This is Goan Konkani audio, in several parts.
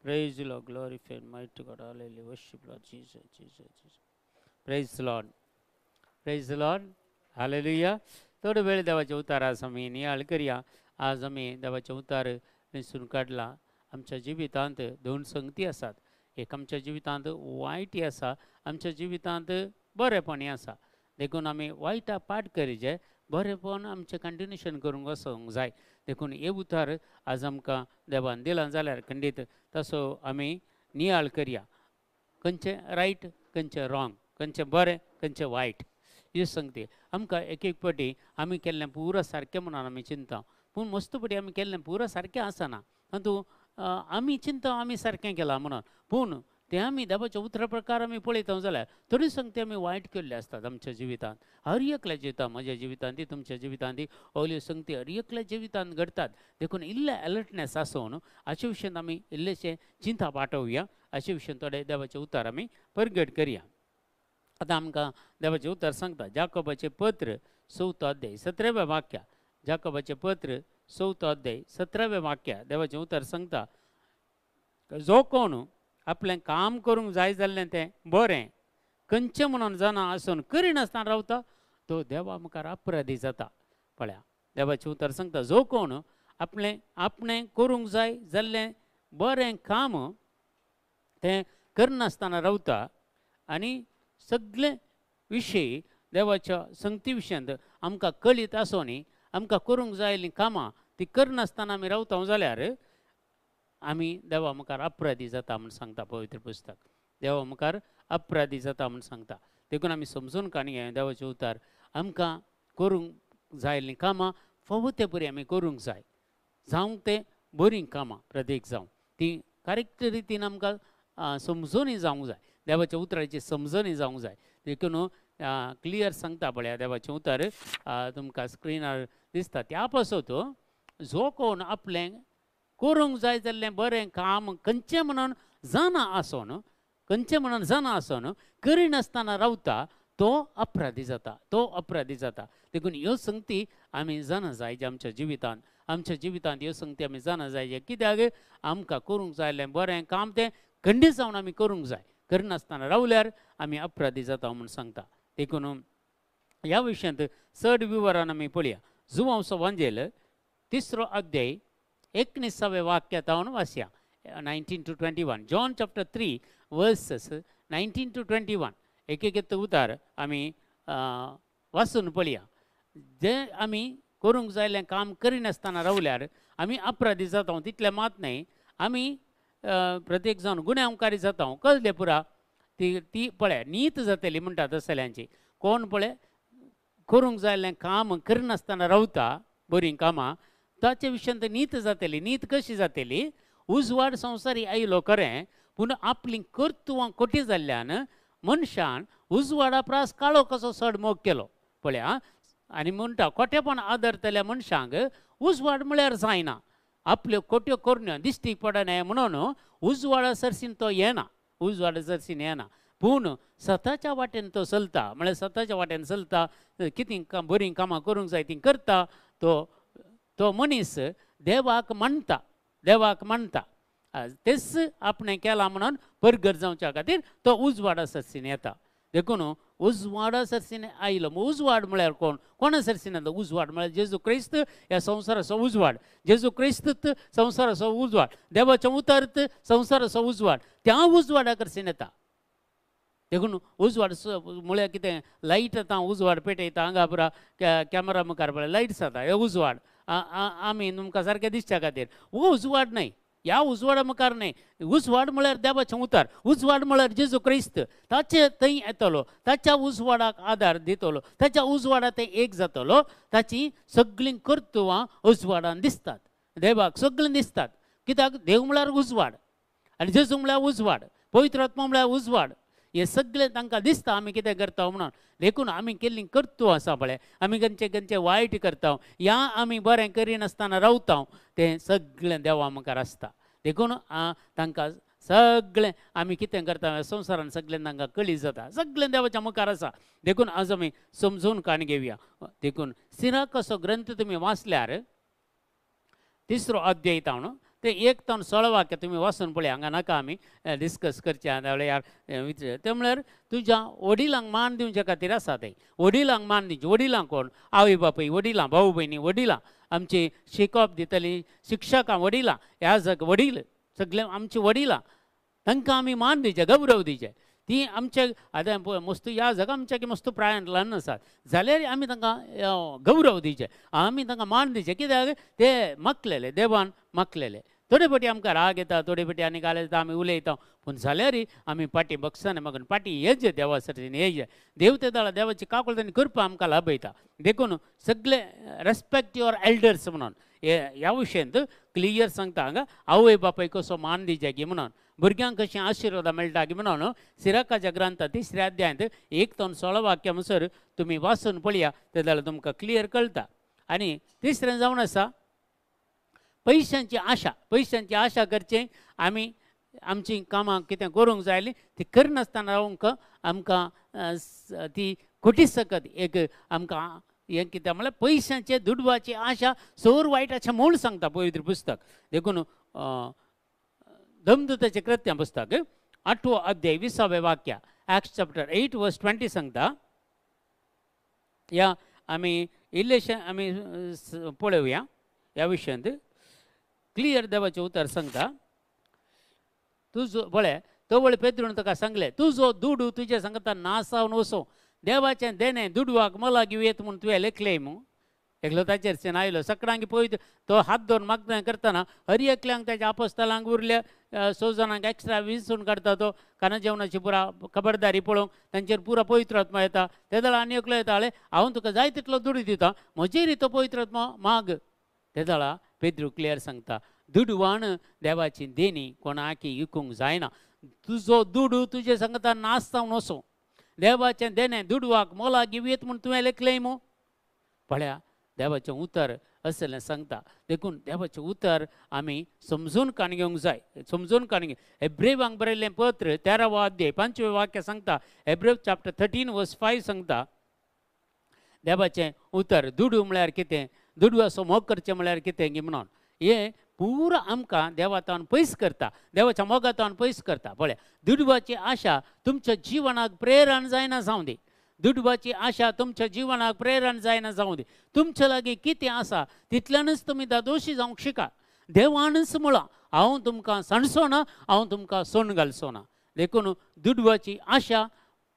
Praise Lord, glorify mighty God, hallelujah, worship Lord Jesus, Jesus, Jesus. Praise Lord, praise Lord, hallelujah. थोडो वेळ देवाचे उतार आज आमी नियाळ करया. आज आमी देवाचे उतार वेंचून काडला. आमच्या जिवितांत दोन संगती आसात. एक आमच्या जिवितांत वायटी आसा, आमच्या जिवितांत बरेपणी आसा. देखून आमी वायटा पाठ करीचे, बरेपण आमचें कंटिन्युएशन करूंक वचोंक जाय. देखून हे उतार आज आमकां देवान दिलां जाल्यार खंडीत तसो आमी नियाळ करया. खंयचें रायट, खंयचें रॉंग, खंयचें बरें, खंयचें वायट, ही संगती आमकां एक एक फावटी आमी केल्लें पुरो सारकें म्हणून आमी चिंता, पूण मस्त फावटी आमी केल्लें पुरो सारकें आसना. तातूंत आमी चिंता आमी सारकें केलां म्हणून, पूण तें आमी देवाच्या उतरा प्रकार आमी पळयता जाल्यार थोडी संगती आमी वायट केल्ले आसतात आमच्या जिवितांत. हर एकल्या जिवितांत, म्हज्या जिवितांत, तुमच्या जिवितांत अवल्यो संगती हर एकल्या जिवितांत घडटात. देखून इल्लें अलर्टनेस आसून हाचे विशयान आमी इल्लेशें चिंता पाठोवया. हाचे विशयान थोडे देवाचे उतार आमी परगट करया. आतां आमकां देवाचें उतर सांगता जाकोबाचें पत्र 4थो अध्याय 17व्या वाक्या. जाकोबाचें पत्र 4थो अध्याय 17व्या वाक्या देवाचें उतर सांगता, जो कोण आपलें काम करूंक जाय जाल्लें तें बरें खंयचें म्हणून जाणा आसून करिनासतना रावता तो देवा मुखार अपराधी जाता. पळया देवाचें उतर सांगता, जो कोण आपलें आपणें करूंक जाय जाल्लें बरें काम तें करनासतना रावता आनी सगळे विशय देवाच्या संगती विशयांत आमकां कळीत आसून आमकां करूंक जाय आसलीं कामां ती करनासतना आमी रावता जाल्यार आमी देवा मुखार अपराधी जाता म्हूण सांगता पवित्र पुस्तक. देवा मुखार अपराधी जाता म्हूण सांगता. देखून आमी समजून काणी देवाचें उतार आमकां करूंक जाय आसलीं कामां फावो ते बरी आमी करूंक जाय, जावंक तें बरीं कामां प्रत्येक जावं ती करेक्ट रितीन आमकां समजूनय जावंक जाय, देवाच्या उतराची समजणी जावंक जाय. देखून क्लियर सांगता पळया देवाचें उतर तुमकां स्क्रिनार दिसता. त्या पासत जो कोण आपलें करूंक जाय जाल्लें बरें काम खंयचें म्हणून जाणा आसून, खंयचें म्हणून जाणा आसून करिनासतना रावता तो अपराधी जाता, तो अपराधी जाता. देखून ह्यो संगती आमी जाणा जाय जे आमच्या जिवितांत, आमच्या जिवितांत ह्यो संगती आमी जाणा जाय जे कित्याक आमकां करूंक जाय जाल्लें बरें काम तें खंडीत जावन आमी करूंक जाय, करिनासतना रावल्यार आमी अपराधी जाता म्हूण सांगता. देखून ह्या विशयांत चड विवरण आमी पळया. जुवांवचो वांजेल 3रो अध्याय 19व्या वाक्या तावन वाचया, 19 to 21. John chapter 3 verses 19 to 21. एक एक उतार आमी वाचून पळया. जे आमी करूंक जाय जाल्लें काम करिनासतना रावल्यार आमी अपराधी जाता, तितलें मात न्हय आमी प्रत्येक जावन गुन्यांवकारी जाता. कसले पुरा ती ती पळय नीत जातली म्हणटा तसल्यांची. कोण पळय करूंक जाय जाल्लें काम करिनासतना रावता बरीं कामां ताचे विशयांत नीत जातली. नीत कशी जातली? उजवाड संवसारी आयलो खरें, पूण आपलीं कर्तुवां खोटी जाल्ल्यान मनशान उजवाडा प्रास काळो कसो चड मोग केलो पळया. आनी म्हणटा खोटेपण आदरतल्या मनशांक उजवाड म्हळ्यार जायना, आपल्यो खोट्यो करण्यो दिश्टीक पडना म्हणून उजवाडा सरसीन तो येना, उजवाडा सरसीन येना. पूण सताच्या वाटेन तो चलता, म्हळ्यार सताच्या वाटेन चलता, कितें बरीं कामां करूंक जाय तीं करता. तो तो मनीस देवाक मानता, देवाक मानता, तेच आपणें केलां म्हणून परगट जावच्या खातीर तो उजवाडा सरसीन येता. देखून उजवाडा सरसीन आयलो. उजवाड म्हळ्यार कोण? कोणा सरसीन येता? उजवाड म्हळ्यार जेजू क्रिस्त ह्या संवसाराचो उजवाड. जेजू क्रिस्त संवसाराचो उजवाड, देवाचें उतर संवसाराचो उजवाड, त्या उजवाडा कडसून येता. देखून उजवाड म्हळ्यार कितें? लायट आतां उजवाड पेटयता हांगा पुरा कॅमेरा मुखार पळय लायट जाता, हे उजवाड आमी तुमकां सारकें दिसच्या खातीर. हो उजवाड न्हय, ह्या उजवाडा मुखार न्हय. उजवाड म्हळ्यार देवाचें उतर, उजवाड म्हळ्यार जेजू क्रिस्त. ताचे थंय येतलो, ताच्या उजवाडाक आदार दितलो, ताच्या उजवाडा ते एक जातलो, ताची सगळीं कर्तुवां उजवाडान दिसतात, देवाक सगळीं दिसतात. कित्याक? देव म्हळ्यार उजवाड आनी जेजू म्हळ्यार उजवाड, पवित्र आत्मा म्हळ्यार उजवाड. हे सगळें तांकां दिसता आमी कितें करता म्हणून. देखून आमी केल्लीं कर्तुवां आसा पळय, आमी खंयचे खंयचे वायट करता या आमी बरें करिनासतना रावता तें सगळें देवा मुखार आसता. देखून तांकां सगळें आमी कितें करता संवसारान सगळें तांकां कळी जाता, सगळें देवाच्या मुखार आसा. देखून आज आमी समजून काण घेवया. देखून सिराक असो ग्रंथ तुमी वाचल्यार 3रो अध्याय तावन ते 1 ते 16 वाक्य तुमी वाचून पळय, हांगा नाका आमी डिस्कस करचें जाल्यार ते म्हळ्यार तुज्या वडिलांक मान दिवचे खातीर आसा तें. वडिलांक मान दिवचें, वडिलांक कोण? आवय बापूय वडिलां, भाऊ भयणी वडिलां, आमची शिकोवप दितली शिक्षकां वडिलां, ह्या जग वडील सगळे आमची वडिलां, तांकां आमी मान दिवचें, गौरव दिवचें. ती आमचे आतां मस्तू ह्या जगा आमच्या मस्तू प्रायान ल्हान आसात जाल्यार आमी तांकां गौरव दिवचे, आमी तांकां मान दिवचें. कित्याक ते मागलेले, देवान मागलेले. थोडे फाटी आमकां राग येता, थोडे फाटी आनी गाल येता, आमी उलयता, पूण जाल्यार आमी पाटी बगसना मगन पाटी येजे देवा सरतीन येजे. देव ते दाळा देवाची काकुळट आनी कृपा आमकां लाभयता. देखून सगळे रेस्पेक्ट your elders म्हणून ह्या विशयांत क्लियर सांगता हांगा. आवय बापाय कसो मान दिवचे की म्हणून, भुरग्यांक कशें आशिर्वाद मेळटा की म्हणून सिराकाच्या ग्रंथात 3 अध्यायांत 1 ते 16 वाक्या म्हणसर तुमी वाचून पळया, ते जाल्यार तुमकां क्लियर कळटा. आनी तिसरें जावन आसा पयशांची आशा. पयशांची आशा करचें, आमी आमचीं कामां कितें करूंक जाय ती करनासतना रावंक आमकां ती खोटी सकत एक आमकां हें कितें म्हळ्यार पयशांचे दुडवाची आशा सोर वायटाचें मूळ सांगता पवित्र पुस्तक. देखून धमदूताचें कृत्यां पुस्तक 8वो अध्याय 20वें वाक्य, एक्ट्स चॅप्टर 8 वर्स 20 सांगता. ह्या आमी इल्लेशें आमी पळोवया ह्या विशयांत क्लियर देवाचें उतर सांगता. तुजो पळय तवळ पेद्रून ताका सांगलें, तुजो दुडू तुजे सांगता नासावन वचो, देवाचें देणें दुडवाक मोलाक येत म्हूण तुवें लेखलें मू. एकलो ताचेर सेन आयलो सकडांक पळयत तो हात धरून मागणें करतना हर एकल्यांक ताच्या आपस्थलांक उरल्या 6 जाणांक एक्स्ट्रा विंचून काडटा तो खाना जेवणाची पुरा खबरदारी पळोवंक तांचेर पुरा पवित्र आत्मा येता. ते जाल्यार आनी एकलो येताले, हांव तुका जाय तितलो दुडू दिता, म्हजेर तो पवित्र आत्मा माग. ते जाल्यार पेद्रू क्लियर सांगता, दुडवान देवाची देणी कोणाकी विकूंक जायना, तुजो दुडू तुजे सांगता नाश जावन वचूं, देवाचें देणें दुडवाक मोलाक येत म्हूण तुवें लेखलें मू. पळया देवाचें उतर असलें सांगता. देखून देवाचें उतर आमी समजून काण घेवंक जाय, समजून काण घेवंक. एब्रेवांक बरयल्लें पत्र 13वो अध्याय 5वें वाक्य सांगता, एब्रेव चॅप्टर 13 वर्स 5 सांगता देवाचें उतर दुडू म्हळ्यार कितें, दुडवाचो मोग करचें म्हळ्यार कितें गी म्हणून हें पुरा आमकां देवातान पयस करता, देवाच्या मोगातान पयस करता. पळया दुडवाची आशा तुमच्या जिवनाक प्रेरण जायना जावं दी, दुडवाची आशा तुमच्या जिवनाक प्रेरण जायना जावं दी. तुमच्या लागीं कितें आसा तितल्यानूच तुमी दादोशी जावंक शिका. देवानूच म्हळां हांव तुमकां सांडचो ना, हांव तुमकां सोण घालचो ना. देखून दुडवाची आशा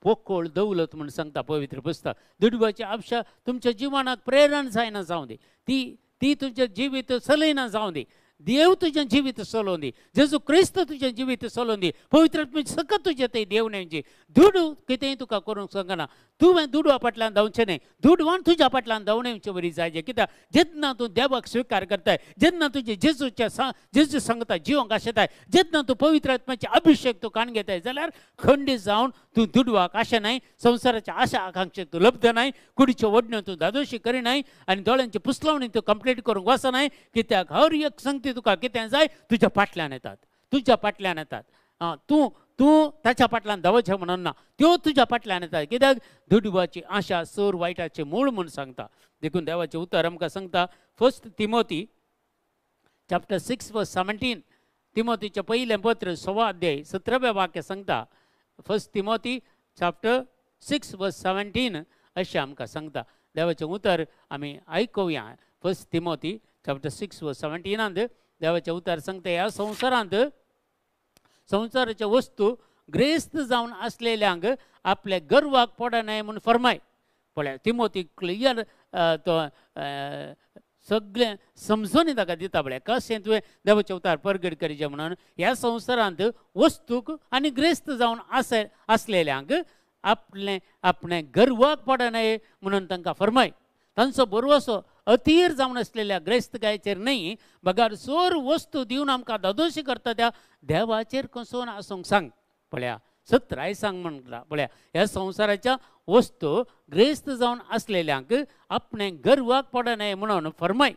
पोकळ दौलत म्हूण सांगता पवित्र पुस्तक. दुडवाची आशा तुमच्या जिवनाक प्रेरण जायना जावं दी, ती ती तुजें जिवीत चलयना जावं दी, देव तुजें जिवीत चलोवन दी, जेजू क्रिस्त तुजें जिवीत चलोवन दी, पवित्र आत्म्याची सकत तुजें थंय देव न्हय. दुडू कितेंय तुका करूंक शकना, तुवें दुडवा फाटल्यान धांवचें न्हय, दुडवान तुज्या फाटल्यान धांवणें वरी जाय. कित्याक जेन्ना तूं देवाक स्विकार करताय, जेन्ना तुजें जेजूच्या जेजू सांगता जिवंक आशेताय, जेन्ना तूं पवित्र आत्म्याचे अभिशेक तूं काण घेताय जाल्यार खंडीत जावन तूं दुडवाक आशा नाय, संवसाराच्या आशा आकांक्षेक तूं लब्ध नाय, कुडीच्यो ओडण्यो तूं दादोशी करिनाय आनी दोळ्यांची पुसलावणी तूं कंप्लीट करूंक वचनाय. कित्याक हर एक संगती तुका कितें जाय तुज्या फाटल्यान येतात, तुज्या फाटल्यान येतात. तूं तूं ताच्या फाटल्यान धांवचें म्हणून ना, त्यो तुज्या फाटल्यान येतात. कित्याक दुडवाची आशा सोर वायटाचें मूळ म्हूण सांगता. देखून देवाचें उतर आमकां सांगता 1 तिमोती चॅप्टर 6 वर्स 17, तिमोतीचें पयलें पत्र 16 अध्याय 17वें वाक्य सांगता. 1 तिमोती चॅप्टर 6 वर्स 17 अशें आमकां सांगता. देवाचें उतर आमी आयकुया. 1 तिमोती चॅप्टर 6 वर्स 17 देवाचें उतर सांगता, ह्या संवसारांत संवसाराचे वस्तू ग्रेस्त जावन आसलेल्यांक आपल्या गर्वाक पडनाय म्हूण फरमाय. पळय तिमोती क्लियर तो सगळें समजून ताका दिता. पळय कशें तुवें देवाचें उतर परगट करीचें म्हणून ह्या संवसारांत वस्तूक आनी ग्रेस्त जावन आसलेल्यांक आपलें आपणें गर्वाक पडनाय म्हणून तांकां फरमाय. तांचो भरवसो अतीर जावन आसलेल्या ग्रेस्तकायेचेर न्हय, बगार सोर वस्तू दिवन आमकां दादोशी करता त्या देवाचेर कसोवन आसूंक सांग. पळया सत्राय सांग म्हणटा. पळया ह्या संवसाराच्या वस्तू ग्रेस्त जावन आसलेल्यांक आपणें गर्वाक पडनाय म्हणून फरमाय.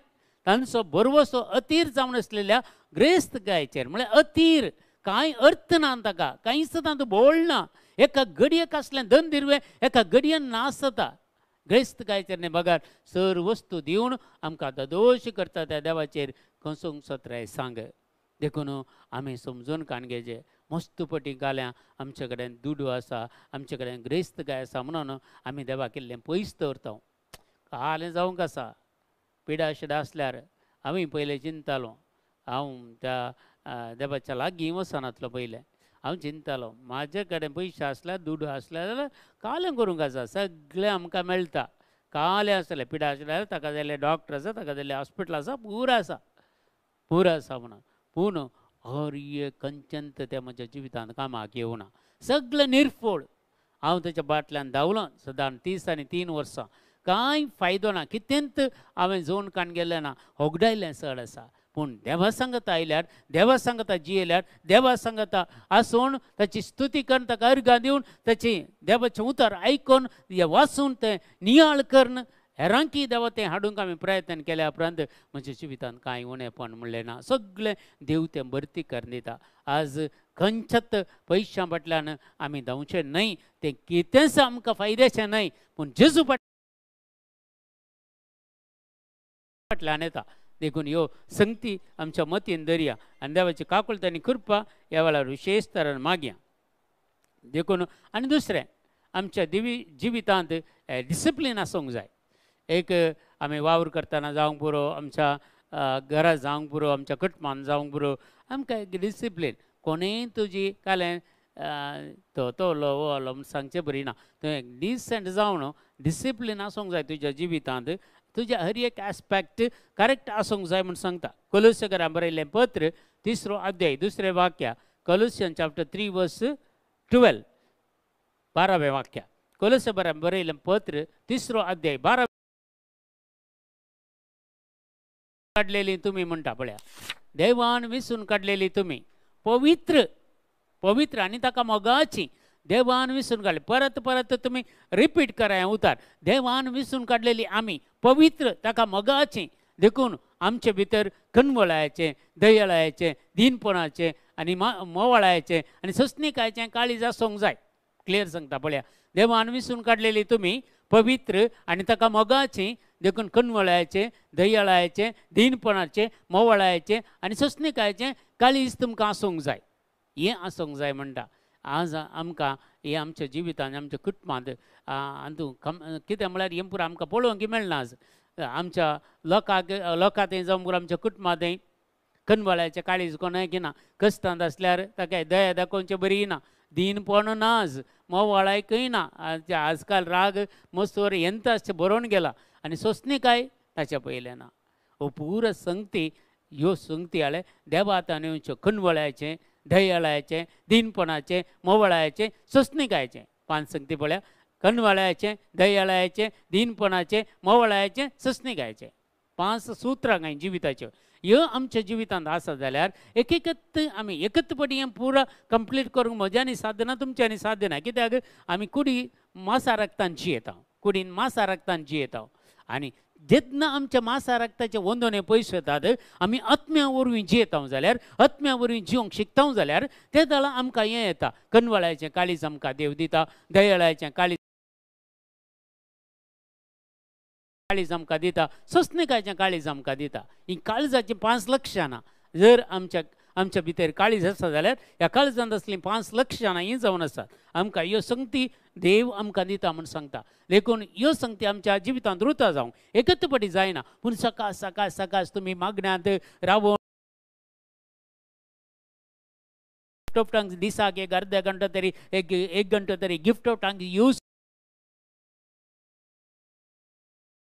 तांचो भरवसो अतीर जावन आसलेल्या ग्रेस्तकायेचेर म्हळ्यार अतीर कांय अर्थ ना ताका, कांयच तातूंत बोळ ना. एका घडयेक आसलें धन दिरवें एका घडयेन नाश जाता. ग्रेस्तकायेचेर न्हय बगार सर वस्तू दिवन आमकां दादोशी करता त्या देवाचेर कसोवंक सत्राय सांग. देखून आमी समजून काण घेवचें. मस्त पटी घाल्या आमचे कडेन दुडू आसा, आमचे कडेन ग्रेस्तकाय आसा म्हणून आमी देवाक इल्लें पयस दवरता. कालें जावंक आसा पिडा शिडा आसल्यार हांवें पयलें चिंतालो, हांव त्या देवाच्या लागीं वचनातलो. पयलें हांव चिंतालो म्हाजे कडेन पयशे आसल्यार दुडू आसल्यार जाल्यार कालें करूंक आसा, सगळें आमकां मेळटा. कालें आसलें पिडा आसल्यार ताका जाल्यार डॉक्टर आसा, ताका जाल्यार हॉस्पिटल आसा, पुरो आसा, पुरो आसा म्हणून. पूण हर एक कंचंत तें म्हज्या जिवितांत कामाक येवना, सगळें निर्फोळ. हांव ताच्या बाटल्यान धांवलो सदां 30 आनी 3 वर्सां, कांय फायदो ना. कितेंच हांवें जोन काण गेलें ना, होगडायलें चड आसा. पूण देवा सांगता आयल्यार, देवा सांगता जियेल्यार, देवा सांगता आसून ताची स्तुती करून, ताका अर्गां दिवन, ताची देवाचें उतर आयकून वाचून तें नियाळ करून हेरांकी देवा तें हाडूंक आमी प्रयत्न केल्या उपरांत म्हज्या जिवितांत कांय उणेपण म्हणलें ना. सगळें देव तें भरती करून दिता. आज खंयच्याच पयशां फाटल्यान आमी धांवचें न्हय, तें कितेंच आमकां फायद्याचें न्हय, पूण जेजू फाटल्यान येता. देखून ह्यो संगती आमच्या मतीन दरया आनी देवाची काकुळट आनी कृपा ह्या वेळार विशेश तरान मागया. देखून आनी दुसरें आमच्या जिवितांत डिसिप्लीन आसूंक जाय. एक आमी वावर करतना जावंक पुरो, आमच्या घरा जावंक पुरो, आमच्या कुटुंबान जावंक पुरो, आमकां एक डिसिप्लीन. कोणूय तुजी कालें तो तोलो वो म्हूण सांगचें बरी ना, तुवें डिसंट जावन डिसिप्लीन आसूंक जाय तुज्या जिवितांत. तुज्या हर एक एस्पेक्ट करेक्ट आसूंक जाय म्हूण सांगता. कोलोस्यकरां बरयल्लें पत्र 3 अध्याय 2 वाक्य, कोलोसियन चॅप्टर 3 वर्स 12, 12वें वाक्य. कोलोस्यकरां बरयल्लें पत्र 3 अध्याय 12 काडलेली तुमी म्हणटा पळया, देवान विसून काडलेली तुमी पवित्र, पवित्र आनी ताका मोगाची. देवान विसून काडले, परत परत तुमी रिपीट करा हें उतार. देवान विसून काडलेली आमी पवित्र ताका मोगाची. देखून आमचे भितर कनवळायचें, दयाळायचें, दीनपणाचें आनी मोवाळायचें आनी सोंसणीकायचें काळीज आसूंक जाय. क्लियर सांगता पळया, देवान विसून काडलेली तुमी पवित्र आनी ताका मोगाची. देखून कनवळायचें, दयाळायचें, दीनपणाचें, मोवाळायचें आनी सोंसणीकायचें काळीज तुमकां आसूंक जाय. हें आसूंक जाय म्हणटा. आज आमकां हें आमच्या जिवितांत आमच्या कुटुंबांत अंदू कितें म्हळ्यार हें पुरो आमकां पळोवंक मेळना. आज आमच्या लोकांक लोकांत जावं पुरो आमच्या कुटुंबांत कनवळायचें काळीज कोणाक ना. कश्टांत आसल्यार ताका दया दाखोवचें बरी ना, दीनपण ना, आज मोवाळायकय ना. आजकाल राग मस्तवर यंत्र आसचें बरोवन गेला आनी सोंसणीकाय ताच्या पयलें ना. हो पुरो संगती ह्यो संगती हाळे देवा आतां येवच्यो कनवळायचें, दयाळायचें, दीनपणाचें, मोवळायचें, सोंसणीकायचें. 5 संगती पळया, कनवळायचें, दयाळायचें, दीनपणाचें, मोवळायचें, सोंसणीकायचें. 5 सुत्रां कांय जिविताच्यो ह्यो आमच्या जिवितांत आसा जाल्यार एक एकत आमी एकत्रपणी हें पुरा कंप्लीट करूंक म्हज्यानी साध्य ना, तुमच्यांनी साध्य ना. कित्याक आमी कुडी मासा रक्तान जियेता, कुडीन मासा रक्तान जियेता आनी जेन्ना आमच्या मासा रक्ताचे वंदोने पयस वतात आमी आत्म्या वरवीं जियेता जाल्यार, आत्म्या वरवीं जिवंक शिकता जाल्यार ते जाल्यार आमकां हें येता. कनवळायचें काळीज आमकां देव दिता, दयाळायचें काळीज आमकां दिता, सोंसणीकायचें काळीज आमकां दिता. ही काळजाचीं 5 लक्षणां जर आमच्या आमच्या भितर काळीज आसा जाल्यार ह्या काळजांत आसलीं 5 लक्षणां हीं जावन आसात. आमकां ह्यो संगती देव आमकां दिता म्हूण सांगता. देखून ह्यो संगती आमच्या जिवितांत रुता जावंक एकत्रपटी जायना, पूण सकाळ सकाळ सकाळ तुमी मागण्यांत रावोन गिफ्ट ऑफ टंग्स दिसाक एक अर्द घंटो तरी एक घंटो तरी गिफ्ट ऑफ टंग्स यूज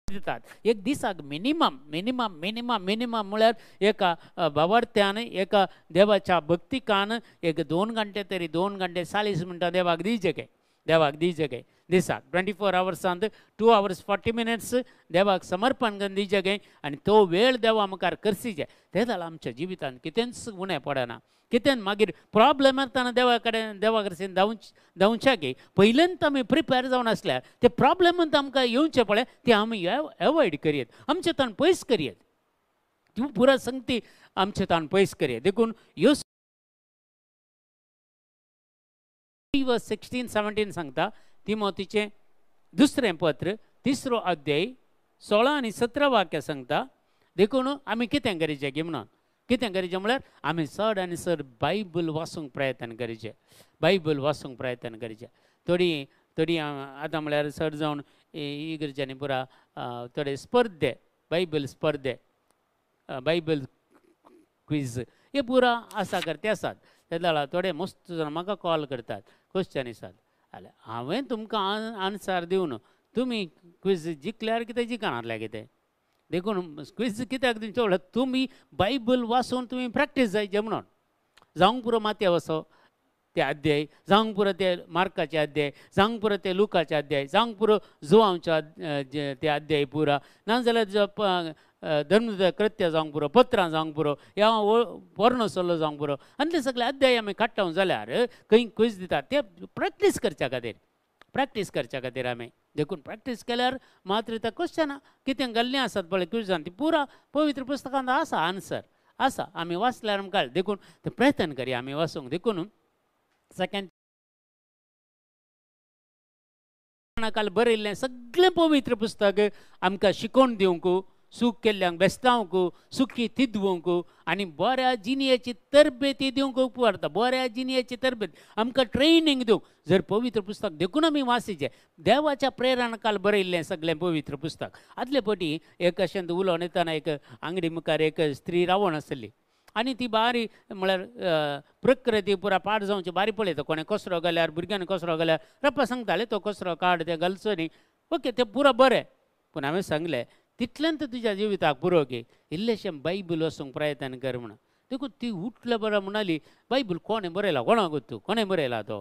दितात. एक दिसाक मिनिमम मिनिमम मिनिमम मिनिमम म्हळ्यार एका भावार्थ्यान एका देवाच्या भक्तिकान एक 2 घंटे तरी 2 घंटे 40 मिनटां देवाक दिवचे काय, देवाक दिवचे काय दिसाक 24 आवर्सांत 2 आवर्स 40 मिनट्स देवाक समर्पण करून दिवचे काय आनी तो वेळ देवा मुखार करसीचे. ते जाल्यार आमच्या जिवितांत कितेंच उणें पडना, कितें मागीर प्रॉब्लेम येतना देवा कडेन देवा कडेन धांवच्या की पयल्यान आमी प्रिपेर जावन आसल्यार ते प्रॉब्लेम आमकां येवचे पळय ते आमी एवॉयड करयेत, आमचे ताण पयस करयेत, ती पुरा संगती आमचे ताण पयस करयेत. देखून ह्यो 16 17 सांगता तिमोतीचें 2 पत्र 3 अध्याय 16 आनी 17 वाक्य सांगता. देखून आमी कितें करचें की म्हणून कितें करीचें म्हळ्यार आमी चड आनी चड बायबल वाचूंक प्रयत्न करीचें, बायबल वाचूंक प्रयत्न करीचें. थोडीं थोडीं आतां म्हळ्यार चड जावन इगर्जांनी पुरा थोडे स्पर्धे, बायबल स्पर्धे, बायबल क्विज हे पुरा आसा करते आसात. ते जाल्यार थोडे मस्त जाण म्हाका कॉल करतात, क्वेश्चन आसात. जाल्यार हांवें तुमकां आन्सर दिवन तुमी क्विज जिखल्यार कितें जिखनासल्यार कितें. देखून क्विज कित्याक दिवचें म्हणल्यार तुमी बायबल वाचून तुमी प्रॅक्टीस जायचे म्हणून. जावंक पुरो माथ्या वचो ते अध्याय, जावंक पुरो ते मार्काचे अध्याय, जावंक पुरो ते लुकाचे अध्याय, जावंक पुरो जुवांवचे ते अध्याय पुरा, नाजाल्यार धर्म कृत्य जावंक पुरो, पत्रां जावंक पुरो, ह्या पोरणो सल्लो जावंक पुरो, आनी ते सगळे अध्याय आमी काडटा जाल्यार खंय क्विज दितात ते प्रॅक्टीस करच्या खातीर, प्रॅक्टीस करच्या खातीर आमी. देखून प्रॅक्टीस केल्यार मात्र त्या क्वेश्चनां कितें घाल्लीं आसात पळय क्विजान ती पुरा पवित्र पुस्तकांत आसा, आन्सर आसा, आमी वाचल्यार आमकां. देखून ते प्रयत्न करया आमी वाचूंक. देखून सेकंड काल बरयल्लें सगळें पवित्र पुस्तक आमकां शिकोवन दिवंक, सूख केल्ल्यांक बेस्तावंक, सुखी तिदवंक आनी बऱ्या जिणेची तरबेती दिवंक उपकारता. बऱ्या जिणेची तरबेत आमकां ट्रेनिंग दिवंक जर पवित्र पुस्तक देखून आमी वाचिचें. देवाच्या प्रेरणा काल बरयल्लें सगळें पवित्र पुस्तक. आदले पटी एक अशें उलोवन येतना एक आंगडी मुखार एक स्त्री रावण आसली आनी ती बारी म्हळ्यार प्रकृती पुरा पाड जावची बारी पळयता. कोणें कचरो घाल्यार, भुरग्यांनी कचरो घाल्यार रप्पा सांगताले तो कचरो काड, तें घालचो न्ही, ओके तें पुरा बरें. पूण हांवें सांगलें तितल्यान तर तुज्या जिविताक पुरो की इल्लेशें बायबल वचूंक प्रयत्न कर म्हणून. देखून ती उठल्या बरो म्हणाली बायबल कोणें बरयला, कोणाक तूं कोणें बरयला तो,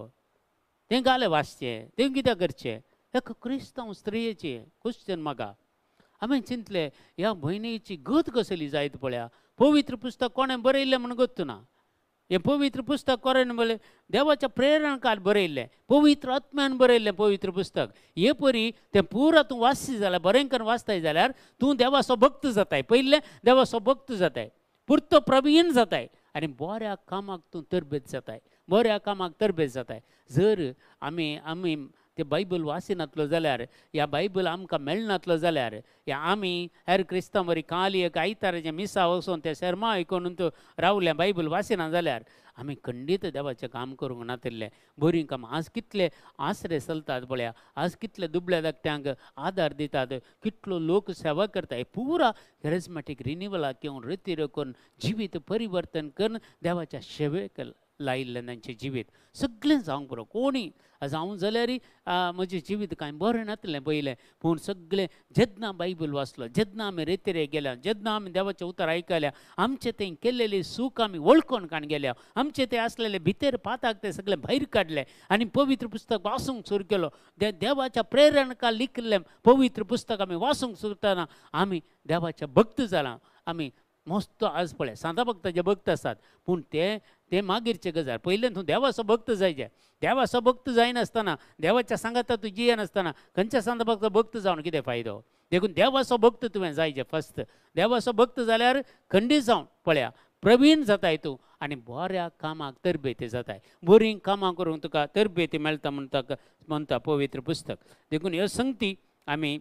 तें घालें वाचचें, तें कित्याक करचें. एक क्रिस्तांव स्त्रियेचें क्वेश्चन म्हाका. हांवें चिंतलें ह्या भयणीची गत कसली जायत पळया. पवित्र पुस्तक कोणें बरयल्लें म्हूण गत्तू ना. हें पवित्र पुस्तक कोणें बरयलें, देवाच्या प्रेरणान बरयल्लें, पवित्र आत्म्यान बरयल्लें पवित्र पुस्तक. हे परी तें पुरा तूं वाचशी जाल्यार, बरें करून वाचताय जाल्यार तूं देवाचो भक्त जाताय. पयलें देवाचो भक्त जाताय, पुरतो प्रवीण जाताय आनी बऱ्या कामाक तूं तरबेज जाताय, बऱ्या कामाक तरबेज जाताय. जर आमी आमी ते बायबल वाचिनातलो जाल्यार, ह्या बायबल आमकां मेळनातलो जाल्यार, ह्या आमी हेर क्रिस्तांव वरी खाली एक आयताराचें मिसा वचून ते शर्मा आयकून रावलें बायबल वाचिना जाल्यार आमी खंडीत देवाचें काम करूंक नातिल्लें. बरीं कामां आज कितले आसरे चलतात पळया, आज कितले दुबळ्या धाकट्यांक आदार दितात, कितलो लोक सेवा करता. हे पुरा कॅरिज्मॅटीक रिनिवलाक येवन रितीर करून जिवीत परिवर्तन करून देवाच्या सेवेक लायिल्लें तांचें जिवीत सगळें जावंक पुरो. कोणी जावं जाल्यार म्हजें जिवीत कांय बरें नातलें पयलें, पूण सगळें जेन्ना बायबल वाचलो, जेन्ना आमी रेतिरे गेल्या, जेन्ना आमी देवाचें उतर आयकल्या, आमचें तें केल्लेली सूख आमी वळखून काण गेल्या, आमचें तें आसलेलें भितर पाताक तें सगळें भायर काडलें आनी पवित्र पुस्तक वाचूंक सुरू केलो. देवाच्या प्रेरणा लिखिल्लें पवित्र पुस्तक आमी वाचूंक सुरतना आमी देवाचे भक्त जाला. आमी मस्त आज पळय सांता भक्ताचे भक्त आसात, पूण ते ते मागीरचे गजाल. पयलें तूं देवाचो भक्त जायचे. देवाचो भक्त जायनासतना, देवाच्या सांगाता तूं जियेनासतना खंयच्या सांता भक्त भक्त जावन कितें फायदो. देखून देवाचो भक्त तुवें जायचे फस्ट. देवाचो भक्त जाल्यार खंडीत जावन पळया प्रवीण जाताय तूं आनी बऱ्या कामाक तरबेती जाताय, बरीं कामां करूंक तुका तरबेती मेळटा म्हणटा म्हणटा पवित्र पुस्तक. देखून ह्यो संगती आमी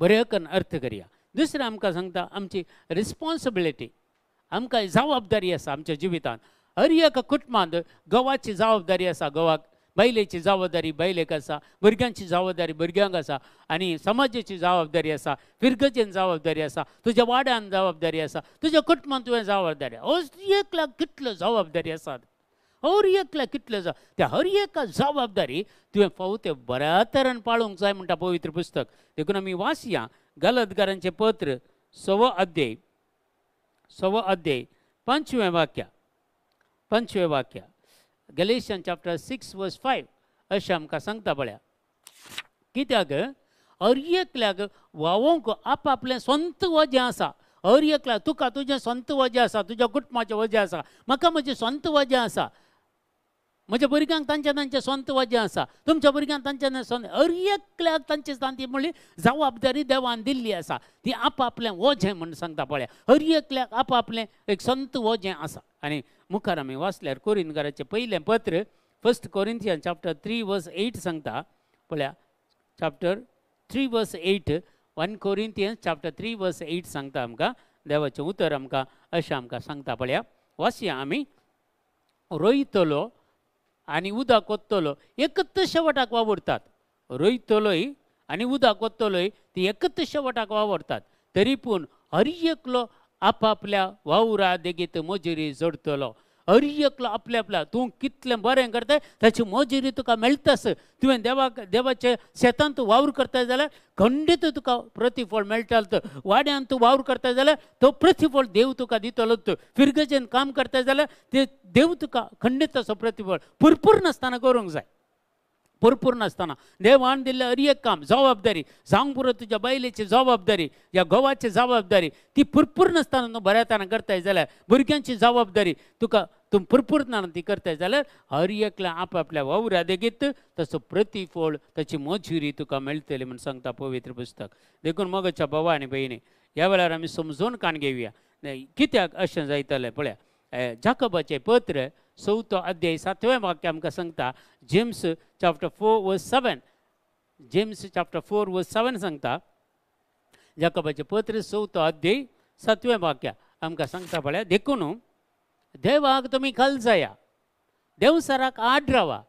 बऱ्यो करून अर्थ करया. दुसरें आमकां सांगता आमची रिस्पोन्सिबिलिटी, आमकां जबाबदारी आसा आमच्या जिवितांत. हर एका कुटुंबांत घोवाची जबाबदारी आसा, घोवाक, बायलेची जबाबदारी बायलेक आसा, भुरग्यांची जबाबदारी भुरग्यांक आसा, आनी समाजाची जबाबदारी आसा, फिरगजेन जबाबदारी आसा, तुज्या वाड्यान जबाबदारी आसा, तुज्या कुटुंबांत तुवें जबाबदारी. एकल्याक कितल्यो जबाबदारी आसात, हर एकल्याक कितल्यो त्या हर एका जबाबदारी तुवें फावो ते बऱ्या तरेन पाळूंक जाय म्हणटा पवित्र पुस्तक. देखून आमी वाचया गलतगारांचें पत्र 6 अध्याय, 6 अध्याय 5वें वाक्य, 5वें वाक्य, गलेशियन चॅप्टर 6 वर्स 5 अशें आमकां सांगता पळया. कित्याक हर एकल्याक वावोंक आपआपलें स्वंत वजें आसा. हर एकल्याक तुका तुजें स्वंत वजें आसा, तुज्या कुटुंबाचें वजें आसा, म्हाका म्हजें स्वंत वजें आसा, म्हज्या भुरग्यांक तांचे तांचें स्वंत वजें आसा, तुमच्या भुरग्यांक तांचे स्वंत. हर एकल्याक तांचे तांची म्हणली जबाबदारी देवान दिल्ली आसा, ती आपआपलें वजें म्हूण सांगता पळया. हर एकल्याक आपआपलें एक संत वजें आसा. आनी मुखार आमी वाचल्यार कोरिंथकाराचें पयलें पत्र 1 कोरिंथियन चॅप्टर 3 वर्स 8 सांगता पळया. चॅप्टर 3 वर्स 8, 1 कोरिंथियन चॅप्टर 3 वर्स 8 सांगता आमकां. देवाचें उतर आमकां अशें आमकां सांगता. पळया वाचया आमी, रोयतलो आनी उदक ओत्तलो एकच शेवटाक वावुरतात. रोयतलोय आनी उदक ओत्तलोय ती एकच शेवटाक वावुरतात, तरी पूण हर एकलो आपापल्या वावरा देगीत मजुरी जोडटलो. हर एकलो आपल्या आपल्या तूं कितलें बरें करताय ताची मजुरी तुका मेळटास. तुवें देवाक देवाच्या शेतांत तूं वावर करताय जाल्यार खंडीत तुका प्रतिफळ मेळटालो. वाड्यांत तूं वावर करताय जाल्यार तो प्रतिफळ देव तुका दितलो. फिरगजेन काम करताय जाल्यार ते देव तुका खंडीत तसो प्रतिफळ पुरपूर नासतना करूंक जाय. पुरपूर नासतना देवान दिल्लें हर एक काम जबाबदारी जावंक पुरो, तुज्या बायलेची जबाबदारी या घोवाची जबाबदारी ती पुरपूर नासतना तूं बऱ्या करताय जाल्यार, भुरग्यांची जबाबदारी तुका तूं पुरपूर ना ती करताय जाल्यार हर एकल्या आपापल्या वावरा देगीत तसो प्रतिफळ ताची मजुरी तुका मेळटली म्हूण सांगता पवित्र पुस्तक. देखून मोगाच्या भावा आनी भयणी ह्या वेळार आमी समजून काण घेवया कित्याक अशें जायतलें. पळया जाकोबाचें पत्र 4 अध्याय 7वें वाक्य आमकां सांगता. James chapter 4 verse 7, James chapter 4 verse 7 सांगता. जाकोबाचें पत्र 4 अध्याय 7वें वाक्य आमकां सांगता. पळया देखून देवाक तुमी खाल जाया, देवसराक आड रावा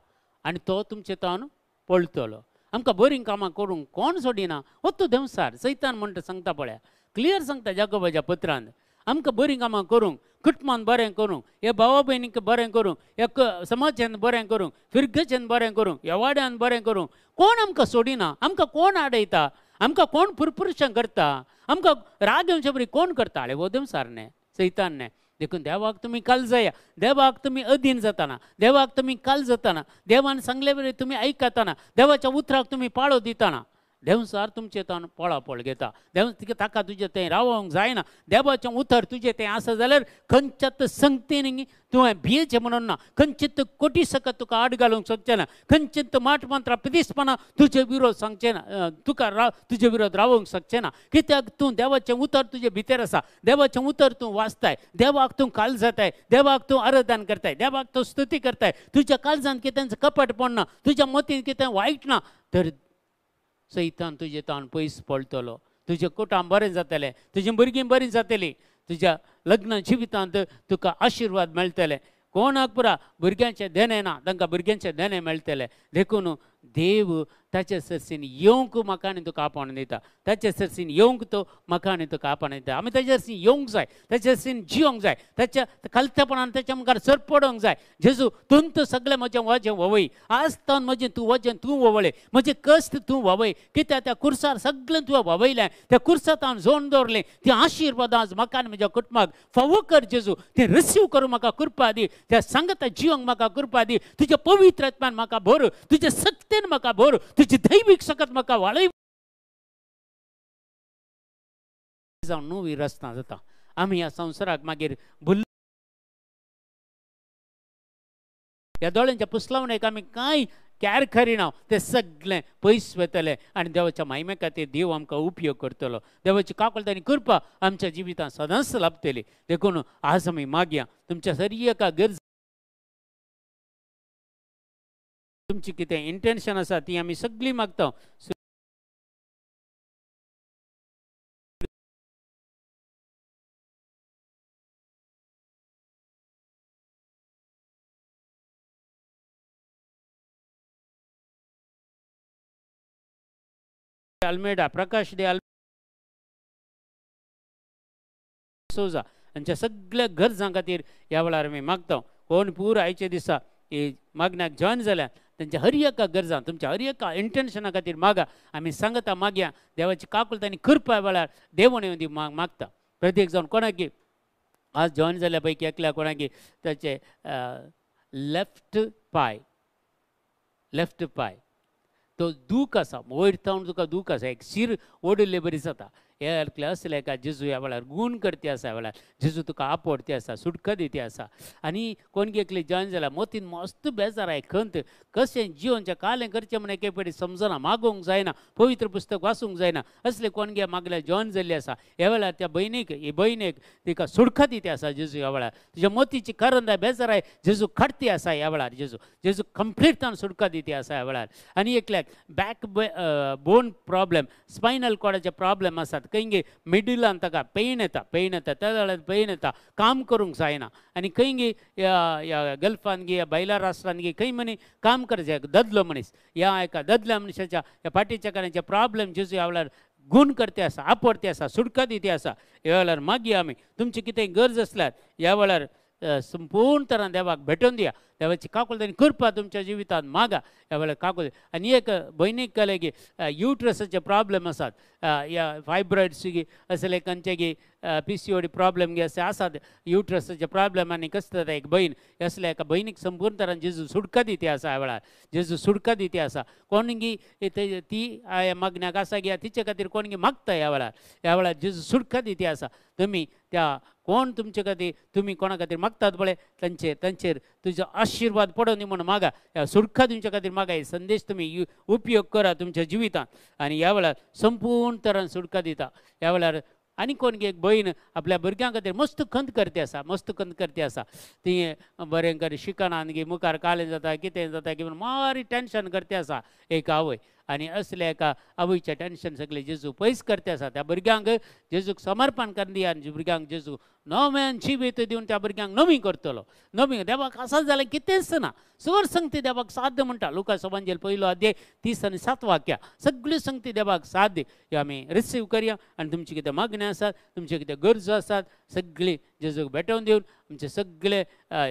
आनी तो तुमचे तावन पळटलो. आमकां बरीं कामां करूंक कोण सोडिना, हो तूं देवसार सैतान म्हणटा सांगता. पळया क्लियर सांगता जाकोबाच्या पत्रान, आमकां बरीं कामां करूंक, कुटुंबान बरें करूंक, ह्या भावा भयणीक बरें करूंक, ह्या समाजान बरें करूंक, फिरगजेन बरें करूंक, ह्या वाड्यान बरें करूंक कोण आमकां सोडिना, आमकां कोण आडयता, आमकां कोण पुरपुरशें करता, आमकां राग येवचे बरी कोण करता? हो देवसार न्हय, सैतान न्हय. देखून देवाक तुमी काल जाया, देवाक तुमी अधीन जाताना, देवाक तुमी काल जाताना, देवान सांगले बरी तुमी आयकताना, देवाच्या उतराक तुमी पाळो दिताना देवसार तुमचें तान पळापळ घेता. देव ताका तुजें तें रावोंक जायना. देवाचें उतर तुजें तें आसा जाल्यार खंयच्याच संगतीन तुवें भियेचें म्हणून ना, खंयचीच कोटी सकत तुका आड घालूंक शकचें ना, खंयचीच माट मंत्रां पिदीसपणां तुजे विरोध सांगचें ना, तुका तुजे विरोध रावोंक शकचें ना. कित्याक तूं देवाचें उतर तुजे भितर आसा, देवाचें उतर तूं वाचताय, देवाक तूं काल जाताय, देवाक तूं आराधन करताय, देवाक तूं स्तुती करताय. तुज्या काळजांत कितें कपटपण ना, तुज्या मतींत कितें वायट ना, तर सैतान तुजें ताण पयस पळटलो. तुजें कुटुंब बरें जातलें, तुजीं भुरगीं बरीं जातलीं, तुज्या लग्न जिवितांत तुका आशिर्वाद मेळटले. कोणाक पुरा भुरग्यांचें देणें ना, तांकां भुरग्यांचें देणें मेळटलें. देखून देव ताचे सरसीन येवंक म्हाका आनी तुका आपोवन दिता, ताचे सरसीन येवंक तो म्हाका आनी तुका आपोवन दिता. आमी ताचे सरसीन येवंक जाय, ताचे सरसीन जियोंक जाय, ताच्या खालतेपणान ताच्या मुखार सरपडोंक जाय. जेजू तुंत सगळें म्हजें वजें ववय, आज तावन म्हजें तूं वजें तूं ववळें, म्हजें कश्ट तूं ववय, कित्याक त्या कुर्सार सगळें तुवें ववयलें, त्या कुर्सात हांव जोन दवरलें, ती आशिर्वाद आज म्हाका आनी म्हज्या कुटुंबाक फावो कर जेजू, तें रिसीव करूं म्हाका कृपा दी, त्या सांगता जियोंक म्हाका कृपा दी, तुज्या पवित्र आत्म्यान म्हाका भर, तुज्या शक्तीन म्हाका भर, तुजी दैवीक शकत म्हाका वाळय जावन नवी रचना जाता. आमी ह्या संवसाराक मागीर भुल ह्या दोळ्यांच्या पुसलावणेक आमी कांय कॅर करिना, ते सगळें पयस वतलें आनी देवाच्या माहिमे खातीर देव आमकां उपयोग करतलो. देवाची काकुळट आनी कृपा आमच्या जिवितांत सदांच लाभतली. देखून आज आमी मागया तुमच्या सरी एका गरज तुमची कितें इंटेन्शन आसा ती आमी सगळीं मागता. अल्मेडा, प्रकाश दे सोजा हांच्या सगळ्या गरजां खातीर ह्या वेळार आमी मागता. कोण पूर आयचे दिसा मागण्याक जॉयन जाल्या तेंच्या हर एका गरजां, तुमच्या हर एका इंटेन्शना खातीर मागा. आमी सांगता मागया, देवाची काकुळट आनी कृपा वेळार देवण येवन ती मागता. प्रत्येक जावन कोणाकी आज जॉयन जाल्या पैकी एकल्या कोणाकी ताचे लेफ्ट पाय तो दूख आसा, वयर थावन तुका दूख आसा, एक शीर ओडिल्ले बरी जाता. हे एकले असले का जेजू ह्या वेळार गूण करती आसा, ह्या वेळार जेजू तुका आपोवती आसा, सुटका दिती आसा. आनी कोण एकले जॉयन जाल्या मोतीन मस्त बेजार आहे, खंत कशें जिवनचें कालें करचें म्हण एके फावटी समजना, मागोवंक जायना, पवित्र पुस्तक वाचूंक जायना, असले कोण गे मागल्या जॉयन जाल्ली आसा. ह्या वेळार त्या भयणीक, हे भयणीक तिका सुटका दिती आसा जेजू ह्या वेळार. तुज्या मोतीची करंदाय बेजार आहे जेजू काडती आसा ह्या वेळार, जेजू जेजू कंप्लीट ताण सुटका दिती आसा ह्या वेळार. आनी एकल्याक बॅक बोन प्रॉब्लेम, स्पायनल कॉर्डाचे प्रॉब्लेम आसात, खंय मिडलान ताका पेन येता, पेन येता, त्या जाल्यार पेन येता, काम करूंक जायना. आनी खंय गे ह्या गल्फान गे, भायल्या राष्ट्रान गे खंय मनी काम करचें एक दादलो मनीस, ह्या एका दादल्या मनशाच्या ह्या फाटीच्या कारणाचे प्रॉब्लेम जेजू ह्या वेळार गुण करते आसा, आपडते आसा, सुटका दिते आसा. ह्या वेळार मागीर आमी तुमची कितें गरज आसल्यार ह्या वेळार संपूर्ण तरान देवाक भेटोवन दिया. देवाची काकुळट आनी कृपा तुमच्या जिवितांत मागा ह्या वेळार काकुळट. आनी एक भयणीक कळ्ळें की युट्रसाचे प्रॉब्लेम आसात, ह्या फायब्रॉयड्स गी असले खंयचे गी PCOD problem गी असे आसात, युट्रसाचे प्रॉब्लेम आनी कसले जाता एक भयण, असल्या एका भयणीक संपूर्ण तरान जेजू सुटका दिती आसा. ह्या वेळार जेजू सुटका दिती आसा. कोण गी ती मागण्याक आसा गी तिचे खातीर कोण गी मागता ह्या वेळार, ह्या वेळार जेजू सुटका दिती आसा. तुमी त्या कोण तुमचे खातीर, तुमी कोणा खातीर मागतात पळय तांचेर तांचेर तुजो आशिर्वाद पडोवन दी म्हूण मागा, ह्या सुटका तुमच्या खातीर मागा. हे संदेश तुमी उपयोग करा तुमच्या जिवितांत आनी ह्या वेळार संपूर्ण तरान सुटका दिता. ह्या वेळार आनी कोण एक भयण आपल्या भुरग्यां खातीर मस्त खंत करते आसा, मस्त खंत करते आसा, ती बरें कर शिकना आनी मुखार कालें जाता कितें जाता की मारी टेंशन करते आसा एक आवय. आनी असल्या एका आवयचें टेंशन सगळें जेजू पयस करते आसा. त्या भुरग्यांक जेजूक समर्पण करून दिया आनी भुरग्यांक जेजू नव्यान जिवीत दिवन त्या भुरग्यांक नवी करतलो. नवी देवाक आसा जाल्यार कितेंच ना, सर संगती देवाक साध्य म्हणटा. लुकास एवांजेल 1 अध्याय 30 आनी 7 वाक्या, सगळी संगती देवाक साध्य. ह्यो आमी रिसीव करया आनी तुमची कितें मागण्यो आसात, तुमच्यो कितें गरजो आसात सगळी जेजूक भेटोवन दिवन आमचे सगळे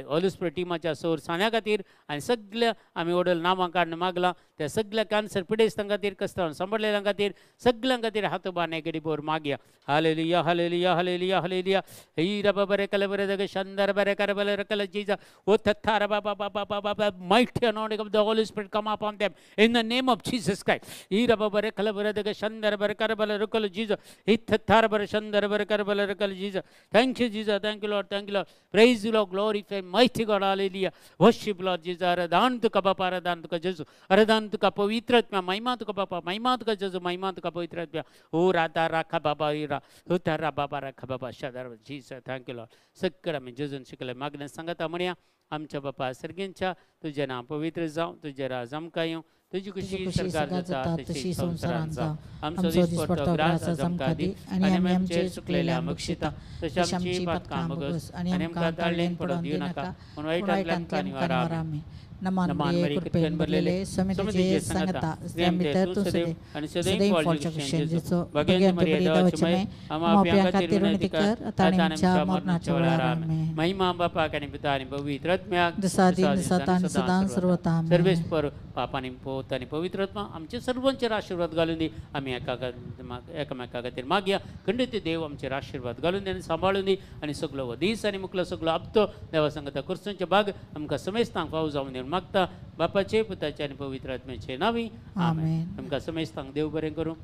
होली स्पिरिट टिमाच्या सोर सान्या खातीर आनी सगळ्या आमी ओडल नामां काडून मागलां त्या सगळ्या कॅन्सर पिडेस्तां खातीर, कस्तां सांबाळलेल्यां खातीर, सगळ्यां खातीर हात बाने गडी बोर मागया. Hallelujah hallelujah hallelujah hallelujah. हीरा बाबा रे कल बरे दगे शंदर बरे कर बले रकल जीजा ओ थथारा बाबा बाबा बाबा. Mighty anointing of the Holy Spirit come upon them in the name of Jesus Christ. हीरा बाबा रे कल बरे दगे शंदर बरे कर बले रकल जीजा हिथथार बरे शंदर बरे कर बले रकल जीजा. Thank you Jesus, thank you Lord, thank you Lord. Praise you Lord, glorify mighty God. Hallelujah. Worship Lord Jesus. आराधन तुका बापा, आराधन तुका जेजू, आराधन तुका पवित्र आत्मा, महिमा तुका बापा, महिमा तुका जेजू, महिमा तुका पवित्र आत्मा. ओ राधा राखा बाबा इरा उतारा बाबा राखा बाबा शादार जीसस. Thank you Lord. सगळं आमी जेजून शिकले मागणें सांगता म्हणया. आमच्या बापा सर्गेंच्या, तुजें नांव पवित्र जावं, तुजें राज आमकां येवं, तुजी खुशी सरकार जाता तशी संवसारांत जावं. आमचो दिसपडतो ग्रास आज आमकां दी आनी आमी आमचे चुकलेल्या बक्षिता तशी आमची पातकां भोगस आनी आमकां ताळ्ळेन पडोवन दिवं नाका, पूण वायटांतल्यान आमकां निवार. आमेन. नमान मरिये, कृपेन भरलेले, स्वामी तुझे संगता, स्त्रियां भितर तूं सदैव आनी सदैव फळच्या खुशेन जेजू. भगवंत मरिये, देवाची माय, आम्हा पाप्यां खातीर विनंती कर आतां आनी आमच्या मरणाच्या वेळार. आमेन. महिमा बापाक आनी पिता आनी पवित्र आत्म्याक, जसा आदीं तसा आतां आनी सदां सर्वथा. आमेन. सर्वेस्पर पाप आनी पोत आनी पवित्र आत्मा आमचे सर्वांचेर आशिर्वाद घालून दी. आमी एकामेका खातीर मागया. खंडित देव आमचेर आशिर्वाद घालून दी आनी सांबाळून दी आनी सगलो हो दीस आनी मुखलो सगलो हप्तो देवा सांगता कुर्सूंचे भाग आमकां समेस्तांक फावो जावन दी मागता. बापाचे, पुताचे आनी पवित्र आत्म्याचे नांवी. आमेन. आमकां समेस्तांक देव बरें करूं.